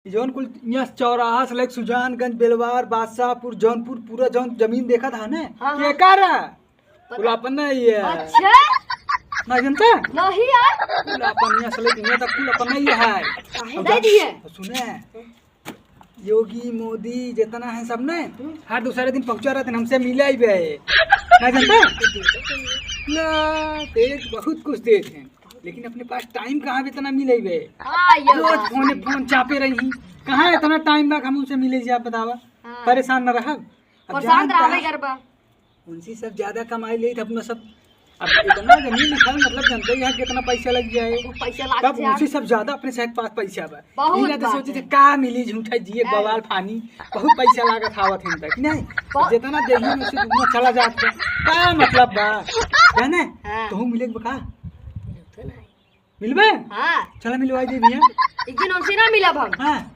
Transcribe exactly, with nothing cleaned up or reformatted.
जौन कुल यहाँ चौराहा से लेके सुजानगंज, बेलवार, बादशाहपुर, जौनपुर, पूरा जौन जमीन देखत हा ने, हाँ, हाँ। केकर है? पता कुल अपना ही है। अच्छा। ना जनता? नहीं यार। कुल अपन यहाँ से लेके यहाँ तक कुल अपना ही है। काहे अब दे जा-, दिए? तो सुने, योगी, मोदी जितना है सब ने, हम्म। हर दूसरे दिन पहुँचा रहते हैं, हमसे मिले ही बे। ना जनता? ला, देख, बहुत कुछ देख हैं, लेकिन अपने पास टाइम कहाँ भी इतना मिले बे? हाँ, ये रोज बात फोन है। फोन चापे रही, कहाँ इतना टाइम बा हम उनसे मिले जी, आप बतावा? हाँ। परेशान न रहब। अब परेशान जानता तो आवे है, करबा। उनसे सब ज्यादा कमाई लेत अपना सब। अब इतना जमीन लिखा है, मतलब जनते ही है कितना पैसा लग जाए। वो पैसा लाग तब जाए। उनसे सब ज्यादा अपने साथ पास पैसा बा। बहुत इन्हें तो बात सोचे थे है। का मिली झूठा जिए हाँ। बवाल पानी, बहुत पैसा लागत आवत है इनका, कि नहीं? बहुत। जितना देही में से दुगना चला जात बा। का मतलब बा? जाने? हाँ। तोहू मिले के बा का? मिलबे? हाँ। चला मिलवाई दे भैया। एक दिन उनसे ना मिलब हम। हाँ।